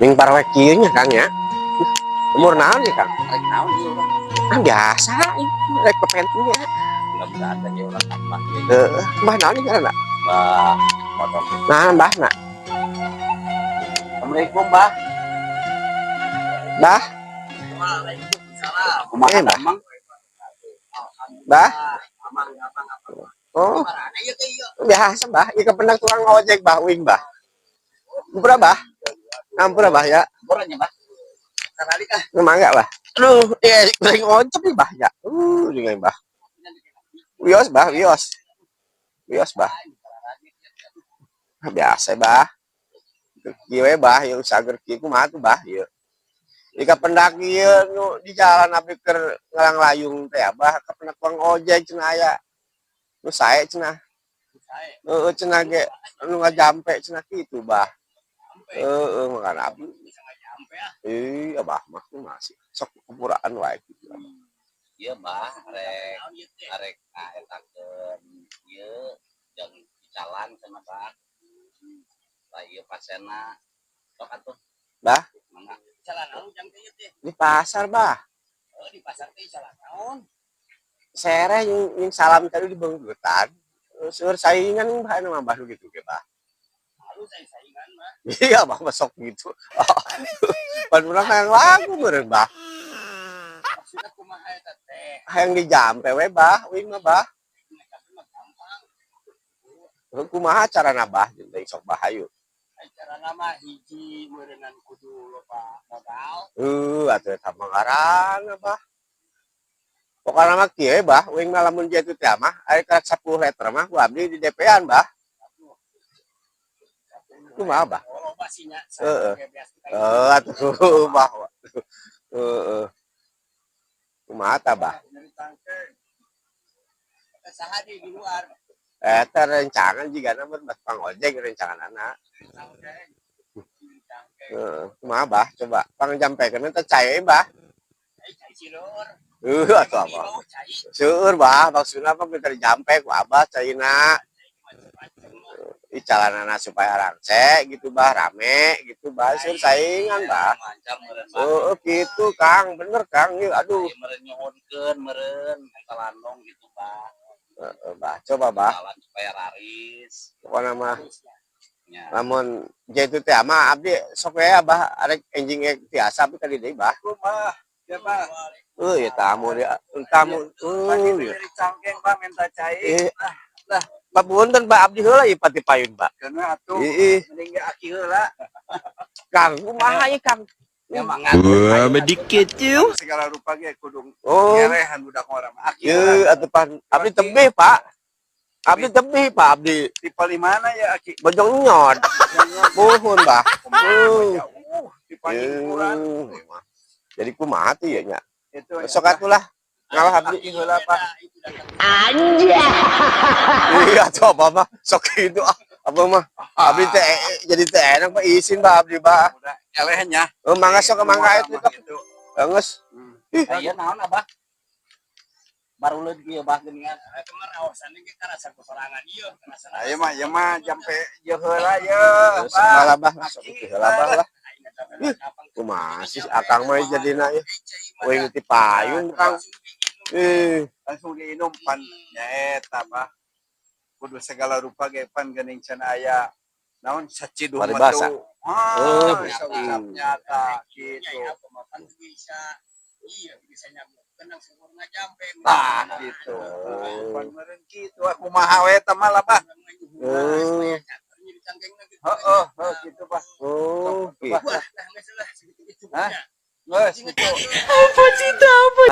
Ning parwek kieu nya, Kang, ya. Umur naon ya, Kang? Rek naon ieu urang? Ah, biasa, rek pepentnya. Mudah-mudahan teh urang tambah ieu. Heeh, bah naon ieu ngaranna? Bah, motor. Nah, bah na. Assalamualaikum, Bah. Bah, Kumaha Eh, Bah. damang? Bah. Oh, biasa, Bah. Ieu kependak tukang ojek, Bah, uing, Bah. Ampura, Bah. Ampura, Bah, ya. Ampura nya, Bah. Mangga, Bah. Aduh, ya sering ojek nih, Bah, ya. Juga, Bah. Wios, Bah, wios. Wios, Bah. Ah, biasa, Bah. Kieu we, Bah, ieu sager kieu kumaha tuh, Bah, ieu. Ika pendak ieu nu di jalan abdi keur ngalang-layung teh, Abah, kapendak tukang ojek cenah aya. Nu sae cenah. Heeh, cenah ge anu ngajampe cenah kitu, Bah. Heeh, makana abdi. Ih, Abah mah masih sok kupuraan wae gitu. Ieu, Bah, rek arek ngaetakeun ieu jeung jalan cenah, Bah. Lah, ieu pasena sok atuh. Bah. Mangga. Di pasar, Bah. Oh, di pasar teh salah naon? Sereh yang salam tadi di Bengkutan. Seueur saingan, Bah, nu mah, Bah, nu gitu ge, Bah. Lalu saya saingan mah. Iya, Bah, mah sok gitu. Pan urang hayang lagu meureun, Bah. Maksudna kumaha eta teh? Hayang dijampe we, Bah, uing mah, Bah. Tapi mah gampang. Kumaha carana, Bah, jeung teh sok bahayu? Carana mah hiji meureunnan kudu loba modal. Atuh eta mah ngaranna, Bah. Pokokna mah kieu, Bah, uing mah lamun kieu teh mah ari karek 10 liter mah ku abdi di DP-an, Bah. Kumaha, Bah? Oh, loba sih nya. Heeh. Eh, atuh, Bah. Heeh. Kumaha tah, Bah? Saha di luar? Eta rencangan jigana mah tukang ojek rencanganana. Heeh, kumaha, Bah? Coba pangjampekeun teh cai, Bah. Heuh, atuh apa. Seueur, Bah, maksudna apa minta dijampe ku Abah caina. Ih, calanana supaya rangse gitu, Bah, rame gitu, Bah, seueur saingan, Bah. Heeh, gitu, Kang, bener, Kang, ieu aduh. Meureun nyuhunkeun meureun kalandong gitu, Bah. Heeh, Bah, coba, Bah. Jalan supaya laris. Pokona mah Nya. lamun kitu teh mah abdi sok we, Abah, arek enjing ge tiasa abdi ka dieu, Bah. Kumaha? Ya, Pak. Euy, tamu dia, tamu. Pagi Euy. dari cangkeng, Pak, minta cai. Eh, lah, Pak, punten, Pak, abdi heula ieu pati payun, Pak. Karena atuh Ih, mending ge aki heula. Kang, kumaha ieu, Kang? Ya mangga. Wah, medikit tuh. Segala rupa ge kudu Oh, ngerehan budak orang mah. Aki ieu heula. Atuh pan abdi tebih, Pak. Abdi tebih, Pak, abdi. Di paling mana ya, aki? Bojong nyod. Muhun, Bah. Jauh di Panyingkuran. Jadi kumaha tuh ya nya? Itu ya. Sok atuh lah. Ngalah abdi. Aki heula, Pak. Iya tuh apa mah sok itu ah. Apa mah abdi teh jadi teh enak, Pak, izin, Pak, abdi, Pak. Udah elehnya. Oh, mangga sok mangga itu Mah tok. gitu. Geus. Aya naon, Abah? Baru leud ieu, Bah, geuningan. Ayo mah, ya mah jampe ieu heula ye, Geus Pak. malah, Bah, sok itu heula, Bah, lah. Ih, kumaha sih Akang mah jadina ya? Uing ti payung, Kang. Ih, Langsung diinum pan nyaeta, Pak. Kudu segala rupa ge pan geuning can aya naon saciduh Paribasa. metu. Ah, Oh, bisa nyata gitu. Tah gitu. Pan meureun kitu aku kumaha we eta mah lah, Bah. Oh. Heeh, heuh gitu, Bah. Oh, gitu. Hah? Geus gitu. Apa sih apa?